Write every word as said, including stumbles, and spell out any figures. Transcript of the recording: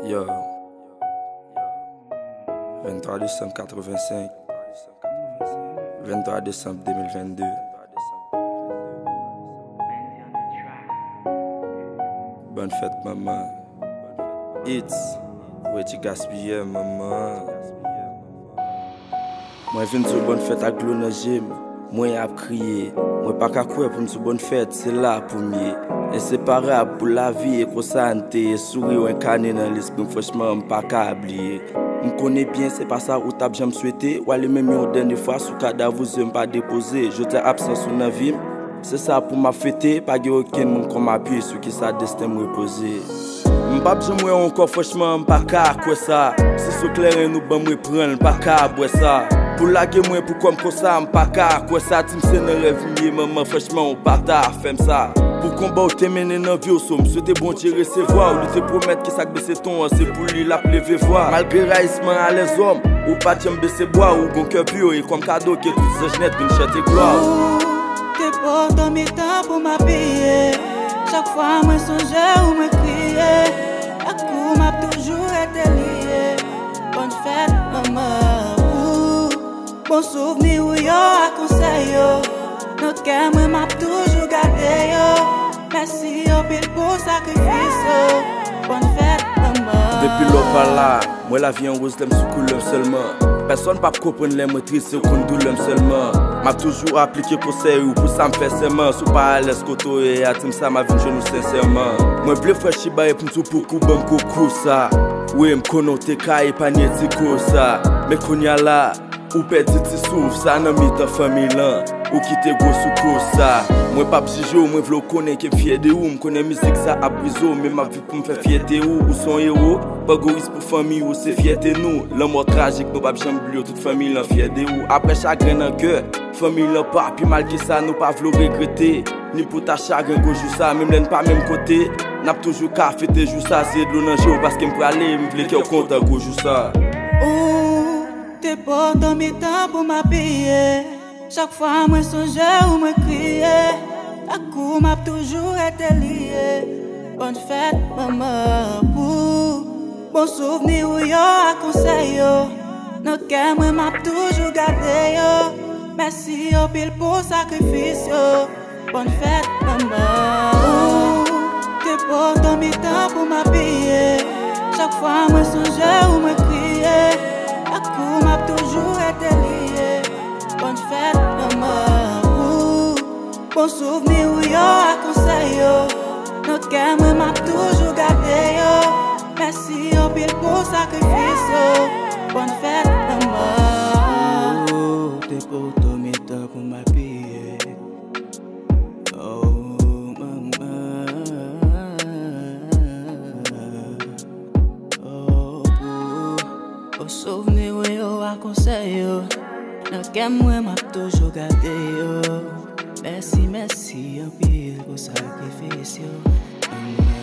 Yo. Venntwa desanm katrevensenk. Venntwa desanm de mil vennde. Bòn fèt, manman. It's Reggie Gaspillé, manman. Mwen vin di w bòn fèt ak dlo nan je m. Mwen ap kriye. Mwen pa ka kwè pou m di w bòn fèt, se la pou m ye. Enseparab pou lavi, e konsa n te ye. Souri w enkane nan lespri m, franchman, m pa ka bliye. M konnen byen se pa sa ou t ap janm swete. W ale menm yon dènye fwa sou kadav ou, zye m pa depoze. Jodi a absans ou nan vi m, se sa pou m ap fete. Pa gen okenn moun kòm apye sou ki sa desten m repoze. M p ap janm wè w ankò, franchman, m pa ka kwè sa. Si se kleren nou ban m reprann, pa ka bwè sa. Pou lage mwen pou kò m konsa, m pa ka kwè sa. Di m se nan rèv m ye, manman, franchman, ou pa ta fè m sa. Pou konba w te mennen nan vi w, so m swete Bondye resevwa w. Li te pwomèt ke sa k bese ton an, se pou li l ap leve vwa. Malgre rayisman a lèzòm, ou pa t janm bese bwa. Ou gon kè pi, e kòm kado ke tout zanj nèt vin chante glwa. Ou te pòtan mitan pou m apiye. Chak fwa mwen sonje ou, mwen kriye. Ak ou m ap toujou rete liye. Bòn fèt, manman. Ou bon souvni ou yo ak konsèy yo. Nan kè mwen, m ap toujou gade yo. Mèsi anpil pou sakrifis yo. Bòn fèt, manman. Depi lè w pa la, mwen lavi an woz lè m sou koulè m sèlman. Pèsòn p ap konprann lè mwen tris, se w konn doulè m sèlman. M ap toujou aplike konsèy ou pou sa m fè sèman. Si w pa alèz kote w ye a, di m sa, m ap vin jwenn ou sensèman. Mwen vle fè chiba e pou m di w pou kou ban m koukou sa. Wi, m konnen w te ka epanye ti kou sa. Men kounye a la, ou pèdi ti souf sa nan mitan fanmi lan. Ou kite gwo soukous sa. Mwen p ap jije w, mwen vle w konnen ke m fyè de ou. M konnen mizik sa ap brize w, men m ap viv pou m fè fyète ou. Ou se yon ewo, Pangoris pou fanmi ou, se fyète nou. Lanmò trajik, nou p ap janm bliye w, tout fanmi lan fyè de ou. Apre chagren nan kè, fanmi lan pa pi mal ke sa, nou pa vle w regrete. Ni pou ta chagren gwo jou sa, menm lè n pa menm kote, n ap toujou ka fete jou sa. Se dlo nan je w paske m prale, m vle kè w kontan gwo jou sa. Ou te pòtan mitan pou m apiye. Chak fwa mwen sonje ou, mwen kriye. Ak ou m ap toujou rete liye. Bòn fèt, manman, pou bon souvni ou yo ak konsèy yo. Nan kè mwen, m ap toujou gade yo. Mèsi anpil pou sakrifis yo. Bòn fèt, manman. Ou te pòtan mitan pou m apiye. Chak fwa mwen sonje ou, mwen kriye. Ak ou m ap toujou rete liye. Bòn fèt, manman. Ou bon souvni ou yo ak konsèy yo. Nan kè mwen, m ap toujou gade yo. Mèsi anpil pou sakrifis yo. Bòn fèt, manman. Ou te pòtan mitan pou m apiye. Oh, manman. Oh, pou, pou souvni ou yo ak konsèy yo. Nan kè mwen, m ap toujou gade yo. Mèsi, mèsi anpil pou sakrifis yo. Manman.